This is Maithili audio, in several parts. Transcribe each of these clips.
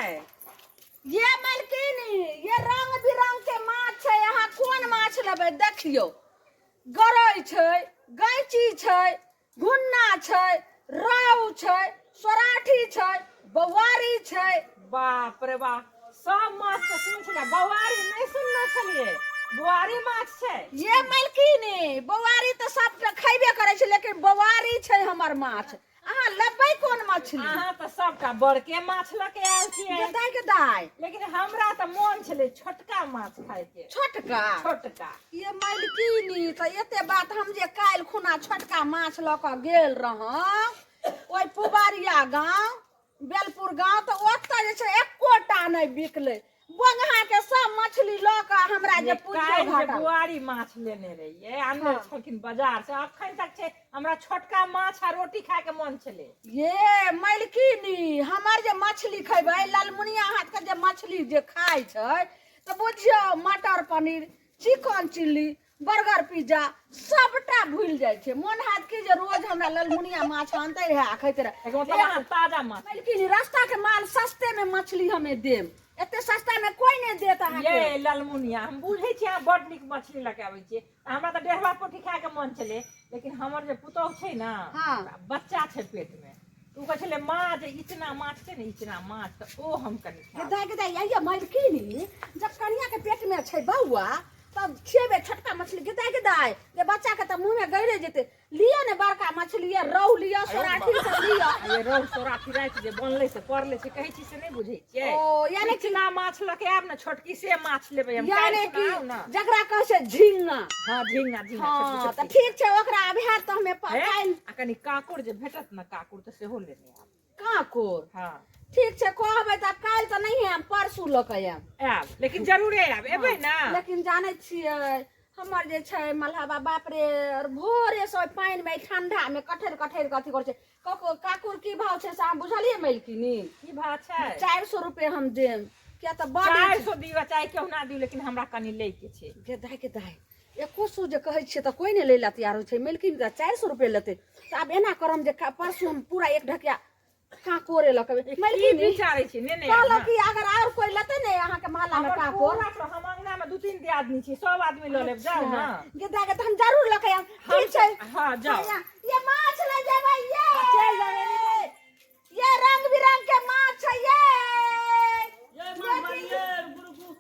ये मलकिनी, ये रंग बिरंग के माछ छै। अहाँ कोन माछ लेबै देखियौ। गरई छै, गैची छै, घुन्ना छै, रहु छै, सोराठी छै, बौआरी छै। बाप रे बाप, सब माछ तऽ सुनै छलियै, बौआरी नहि सुनने छलियै। बौआरी माछ छै? ये मलकिनी, बौआरी तऽ सबटा खैबे करै छै, लेकिन बौआरी छै हमर माछ। अहाँ लेबै कोन मछली? अहाँ तऽ सबटा बड़के माछ लऽ के आयल छियै। गे दाइ, गे दाइ। लेकिन हमरा तऽ मोन छलै छोटका माछ खायके। छोटका? छोटका। ये मलकिनी, तऽ एते बात, हम जे काल्हि खुना छोटका माछ लऽ कऽ गेल रहौं ओहि पुबारिया गाँव, बेलपुर गाँव, तऽ ओतऽ जे छै एकोटा नहि बिकलै। बोंगहा के सब मछली लऽ कऽ हमरा जे पूछियो काल्हि जे घाटा। बुआरी माछ लेने रहियै, आनने छलखिन बाजार से, अखन तक छै। हमरा छोटका माछ आ रोटी खाय के मन छलै। ये मलकिनी, हमर जे मछली खेबै, ललमुनिया हाथ के जे मछली जे खाइ छै, तऽ बुझियौ मटर paneer, chicken chilli, burger, pizza सबटा भूलि जाइ छै। मोन हैत कि जे रोज हमरा ललमुनिया माछ आनते रहए आ खैते रहए। एकर मतलब अहाँ ताजा माछ। मलकिनी, रास्ता के माल सस्ते में मछली हमें देब। एते सस्ता में कोई नहीं देत अहाँके। ये ललमुनिया, हम बुझै छी अहाँ बड नीक मछली लऽ के आबै छियै। हमरा तऽ डेढ़वा पोठी खाय के मन छलै, लेकिन हमर जे पुतोहु छै ने, ओकरा बच्चा छै पेट मे, तऽ ओ कहै छलै माँ जे इचना माछ छै ने, इचना माछ, तऽ ओ हम कनि खायब। दाइ गे दाइ, ये मलकिनी, जब कनिया के पेट में छै बौआ, तब खिएबै छोटका मछली? गे दाइ, गे दाइ, जे बच्चा के तऽ मुँह में गड़े जेतै। लिअ ने बड़का मछली, ये रहु लिअ, सोराठी सब लिअ। ये रहु सोराठी राति जे बनलै से पड़लै छै, कहै छी से नहि बुझै छियै? ओ यानी कि इचना माछ लऽ के आयब ने, छोटकी से माछ लेबै हम। यानी काल्हि कि खुना आउ ने। जकरा कहै छै झिंगा। हँ, झिंगा, झिंगा। हँ, छोटकी, तऽ छोटकी। ठीक छै, ओकरा आब हैत तऽ हमे हे, काल्हि। आ कनि काँकोड़ जे भेटत ने, काँकोड़ तऽ सेहो लेने आयब। काँकोड़? हँ। ठीक छै, कहबै तऽ आब काल्हि तऽ नहि आयब, परसू लऽ कऽ आयब। आयब, लेकिन जरूरे आयब। एबै ने? लेकिन जानै छियै, हमर जे छै मलहबा, बाप रे, भोरेसँ ओहि पानिमे ठंडामे कठैर कठैर कऽ अथी करै छै। कको काकुर की भाव छै से अहाँ बुझलियै मलकिनी? की भाव छै? 400 रुपए हम देब, किया तऽ बड़ 400 दियौ चाहे केहुना दियौ, लेकिन हमरा कनि लै के छै। गे दाइ, गे दाइ, एको सौ जे कहै छियै तऽ कोइ नहि लै लए तैयार होइ छै। मलकिन तऽ 400 रुपए लेतै, तऽ आब एना करम जे परसू हम पूरा एक ढकिया काकोरे लऽ के की मलकिनी विचारै छी? ने ने कहलहुँ कि अगर आओर कोइ लेतै ने अहाँके मोहल्लामे हमर काकोर? पूरा टोल, हम अंगना में दू तीन दियादनी छी, सब आदमी लऽ लेब। जाउ ने। गे दाइ गे, तऽ हम जरूर लऽ के आयब। ठीक छै। हँ, जाउ। हँ, ये माछ ले जेबै ये। चलि जाउ। ये रंग बिरंग के माछ है ये। ये माछ वाली, ये रुकू रुकू।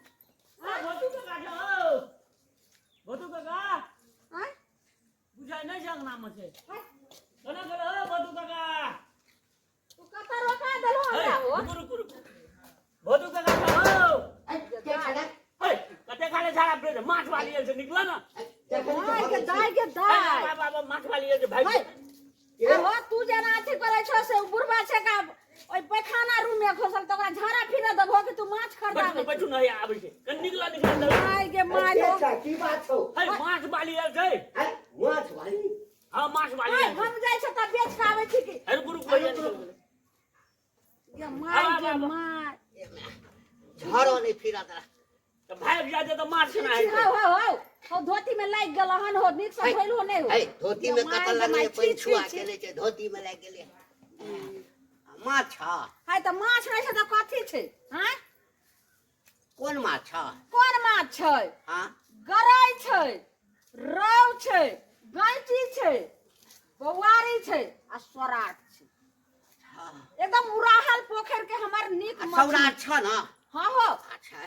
आ भोटू काका छौ, भोटू काका। आँय? बुझाइ नहि छै अंगना मे छै। केना गेलो हौ भोटू काका? तू कतऽ रोका देलहो हमरा हो? रुकू रुकू रुकू, भोटू काका छौ हौ। हे, कते खाले झाड़ा फिरे छै? माछ वाली आयल छै, निकल ना। दाइ के दाइ के दाइ। बाबा बाबा, माछ वाली आयल छै भाई। है, हो तू जेना अथी करै छौ से बुढ़बा छै का ओहि पैखाना रूम में घुसल, तऽ ओकरा झाड़ा फिरे देबहो कि तू माछ बैठू ने। खरीदाबै? बैठू ने, हैया आबै छै, कनि निकल निकल। माय गे माय हो। अच्छा, की बात छौ? हे, माछ वाली आयल छै। हैं? माछ वाली? हँ, माछ वाली आय, आयल छै। हम जाइ छै तऽ बेच कऽ आबै छी की। हे, रुकू रुकू, भैया निकल गेलै। गे माय गे माय। झाड़ो नहि फिरा तोरा। तऽ भागि जाइ छै तऽ माछ केना छी, हेतै? हौ हौ हौ हौ, धोती में लागि गेल हन हो, नीक से धोइल हो नहि हो? है, धोती में गे कतऽ माय गे लगलै? माय, छी, पानि छी, छुआ छी। केने छै, धोती में लागि गेलै। माछ ह? है तऽ माछ नहि छै तऽ कथी छै? आँय? कोन माछ ह? कोन माछ छै? हाँ। गरई छै, रौ छै, गैंची छै, बौआरी छै आ सोराठ छै। एकदम उड़ाहल पोखरि के हमर नीक मछली। सौराठ छ ने? हाँ हो। अच्छा,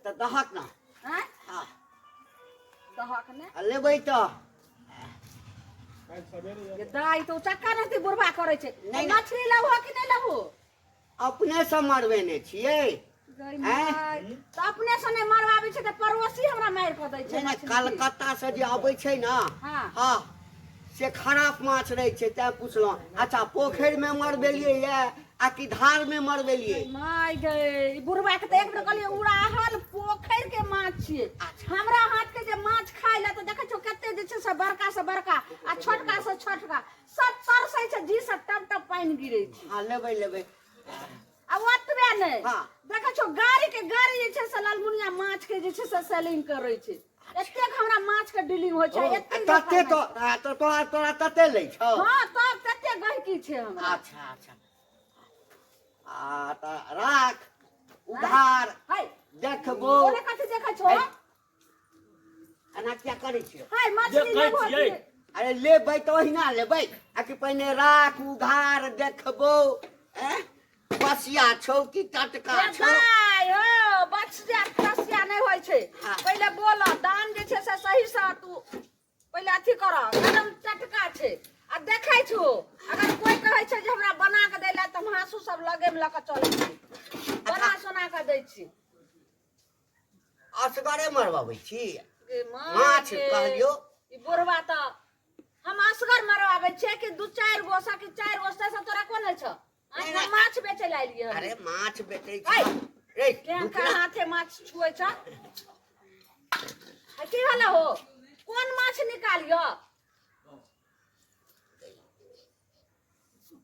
तऽ दहक ने। आँय? हाँ। दहक ने। आ लेबै तऽ ये दाइ, तो चक्का नहीं बुढ़बा करै छै। नहि, नहि। मछली लेबहो कि नहि लेबहो? अपने से मरबेने छियै। गई माय, तऽ अपने से नहि मरवाबै छै तऽ पड़ोसी हमरा मारि कऽ दै छै। नहि नहि, मछली। कलकत्ता से जे अबै छै ने, हाँ। से खराब माछ रहै छै, तैं पुछलहुँ। अच्छा, पोखरिमे मरबेलियै ये आ कि धारमे मरबेलियै? माय गई, ई बुढ़बा के तऽ एक बेर कहलियै उड़ाहल पोखरि के माछ छियै। हमरा हाथ के जे माछ खाय ले तऽ देखै छौ कते जे छै से बड़का से बड़का आ छोटका से छोटका सब तरसै छै, जी से टप टप पानि गिरै छै। हँ, लेबै लेबै। आ ओतबे नहि, हाँ। देखै छौ गाड़ी के गाड़ी जे छै से ललमुनिया माछ के जे छै से सेलिंग करै छै। एतेक हमरा माछ के डीलिंग होइ छै, एतेक तते फरमाइश। तो आ, तो तोरा तोरा तते लै छौ? हँ, तब तते गहिकी छै हमरा। अच्छा अच्छा, आ तऽ राख उधार है देखबो। ओने कथी देखै छो? एना किया करै छियै? है, मछली देखै लेबो छियै। कि? अरे लेबै तऽ ओहिना लेबै आ कि पहिने राख उघार देखबो? ऐं, बसिया छौ कि टटका ए छौ? भाइ हो, बसिया तसिया नहि होइ छै। हाँ। पहिले बोल, दाम जे छै से सही से तू पहिले अथी कर। एकदम टटका छै आ देखै छौ, अगर कोई कहै छै जे हमरा बना के दै लए, तऽ हम हाँसू सब लगे मे लऽ के चलै छी, बना सोना के दै छी। असगरे मरबाबै छी गे माँ माछ? गे, कहलियौ। ई बुढ़वा तऽ हम असगर मरवाबै छियै कि दू चारि गो सँ कि चारि गो से तोरा कोन छौ? नहि, आज नहि। माछ बेचै लए एलियै हन। अरे माछ बेचै ऐ, छी रे। केहन का दुखना। हाथे माछ छुए छ? आ की भेल हो? कोन माछ निकालियो?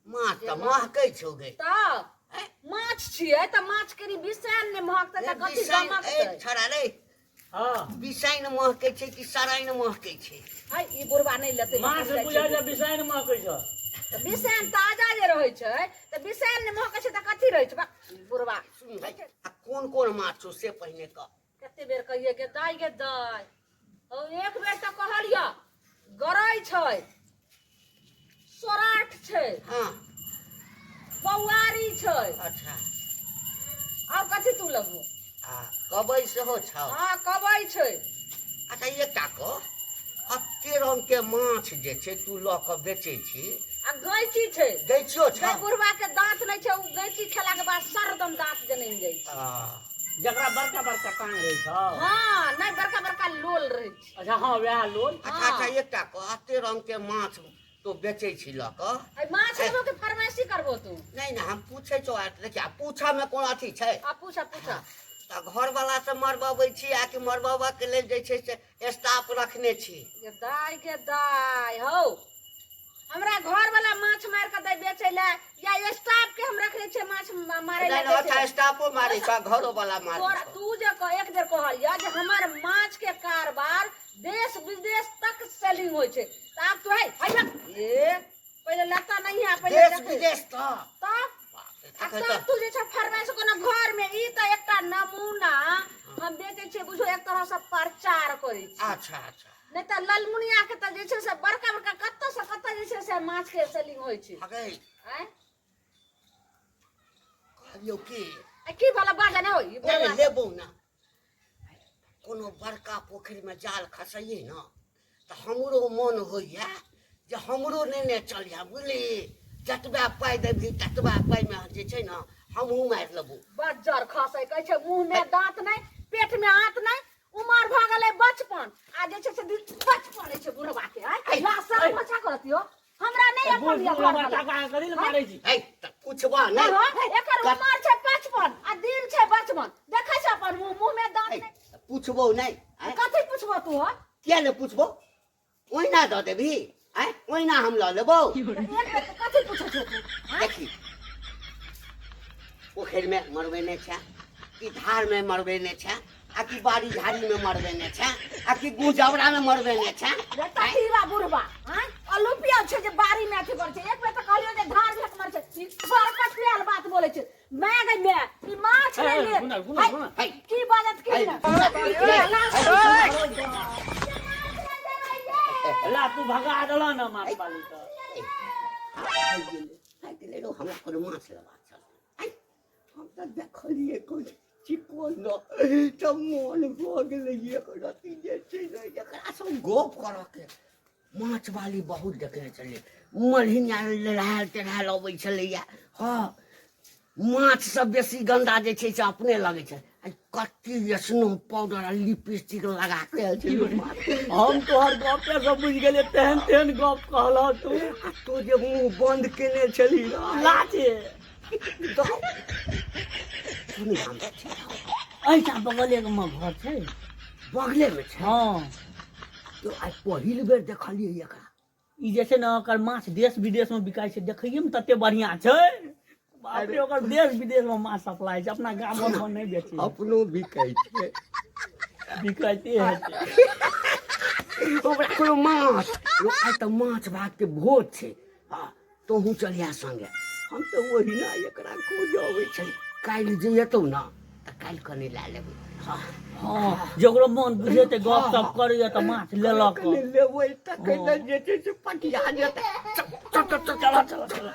माछ तऽ महकै छौ गे। तऽ माछ छियै तऽ माछ कनि बिसैन नहि महकतै तऽ कथी बिसैन ए गमकतै? छड़ा रे। हँ। बिसैन महकै छै कि सराइन महकै छै? है, ई बुढ़वा नहि लेतै। माछ बुझाइ छै बिसैन महकै छ। तऽ बिसैन ताजा जे रहै छै तऽ बिसैन नहि महकै छै तऽ कथी रहै छै? बा, ई बुढ़वा। सुन भाइ, आ कोन कोन माछ छौ से पहिने कह। कते बेर कहिए गे दाइ, गे दाइ हौ, एक बेर तऽ कहलियऽ, गरै छै, सोराठ छै। हँ। बौआरी छै। अच्छा। आओर कथी तू लेबहो? आ कबै सेहो छौ? हँ, कबै छै। अच्छा, एकटा कह, अते रंग के माछ जे छै तू लऽ कऽ बेचै छी। आ गैची छै। गैचियो छौ? जै बुढ़वा के दांत नहि छै, ओ गैची खेला के बाद सरदम दांत जनमि जाइ छै। आ, जकरा बड़का बड़का टांग रहै छौ? हँ, नहि, बड़का बड़का लोल रहै छै। अच्छा, हँ, वएह लोल। अच्छा अच्छा, एकटा कह, अते रंग के माछ तू बेचै छी लऽ कऽ। अइ माछ लेबो कि फरमाइशी करबो तू? नहि नहि, हम पूछै छौ। आ देखिए, पूछऽ मे कोनो अथी छै? आ पूछ, पूछ। तऽ घरवला से मरबबै छी आ कि मरबबऽ के लेल जे छै से स्टाफ रखने छी? गे दाइ, गे दाइ हौ, हमरा घर वाला माछ मारि कऽ दै बेचै लए या स्टाफ के हम रखने छियै माछ मारै नहि लए नहि, बेचै अच्छा लए? स्टाफो मारै छौ, घरो वाला मारै तोरा छौ? तू जे एक बेर कहलियै जे हमर माछ के कारबार देश विदेश तक सेलिंग होइ छै, तऽ आब तू है है ना, ए पहिले लत्ता नहीं है पहिले देश देखै। विदेश तऽ तऽ बाप रे, आ तखन तब तऽ तू जे छै फरमाइश कोनो घर में, ई तऽ एकटा नमूना हम बेचै छियै, बुझो एक तरह से प्रचार करै छी। अच्छा अच्छा। नहि तऽ ललमुनिया के तऽ जे छै से बड़का बड़का कतऽ से कतऽ जे छै से माछ के सेलिंग होइ छै। हगै। आँय? कहलियौ की? आ की भला, बाजा नहि होइ ई नहि बुढ़वा। नहि, लेबौ ना। कोनो बड़का पोखरिमे जाल खसैयै ने तऽ हमरो मोन होइए जे हमरो नेने चलिहे, बुझली? जतबा पाइ देबही ततबा पाइमे जे छै ने हमहूँ मारि लेबौ। बज्जर खसै कहै छै, मुँह में दांत नहि, पेट में आंत नहि, उमर भऽ गेलै बचपन आ जे छै से बचपन होइ छै बुढ़वा के। आँय, लाशा मचा करत यौ, हमरा नहि अपन बूढ़ यऽ बूढ़ घर हमर वाला। टाका कथी लए मारै छी? है तऽ पुछबह नहि नहि हो, एकर उमर छै 55 आ दिल छै बचपन। देखै छै अपन मुँह, मुँह में दांत है, नहि। तऽ पुछबौ नहि? आँय? कथी पुछबो तू हो? किया नहि पुछबौ? ओहिना दऽ देबही? आँय, ओहिना हम लऽ लेबौ? एक बेर तऽ कथी पूछै छौ तू? आँय? देखी, पोखरिमे मरबेने छै कि धारमे मरबेने छै आ कि बाड़ी झाड़ीमे मरबेने छै आ कि गुजबरामे मरबेने छै? रे ततीरा बुढ़बा, आँय, अलुपिया छै जे बाड़ी में अथी करै छै। एक बेर तऽ कहलियौ जे धार भेट मर छै, ई बड़का पियाल बात बोलै छै। मैं गई मैं ई माछ नहि ले। सुन, सुन, है, सुन। है। की बाजत की है, ने? ला, तू भगा देलह ने माछ वाली के। आइ गेलै रौ, हमरा कोनो माछ लेबाक छल। आइ, हम तऽ देखलियै कोन चिकन न तऽ मोन भऽ गेलै एक रत्ती जे छै ने एकरा सब गप करऽके। माछ वाली बहुत देखने छलियै, मलहिनिया लहरायल टेढ़ायल अबै छलैया। हँ, माछ सब बेसी गन्दा जे छै से अपने लगै छै। आ कते स्नो पाउडर आ लिपस्टिक लगा के आयल छलै माछ। हम तोहर गपे से बुझि गेलियै, तेहन तेहन गप कहलह तू। आ तू जे मुँह बन्द केने छली। लाजे। तऽ कोन गाम छै? एहिठाम बगले मे घर छै। बगलेमे छै? हँ। तो आइ पहिल बेर देखलियै एकरा। ई जे छै ने, ओकर माछ देश विदेश मे बिकाइ छै। देखैये मे तते बढ़िया छै, बाप रे। ओकर देश विदेश मे माछ सप्लाई छै, अपना गाम मे नहि बेचै। अपनो बिकै छै? बिकाइते हेतै। ओकरा कोनो माछ यो, आइ तऽ माछ भात के भोज छै। हँ, तोहूँ चलिया संगे। हम तऽ ओहिना एकरा खोज अबै छै। काल्हि जे एतौ ने तऽ काल्हि कनि लए लेबै। हँ। हँ, जकरो मन बुझेतै, गप सप करैया तऽ माछ लेलक। कनि लेबै तखन ने जे छै से पटिया जेतै। चल चल चल चल चल चल।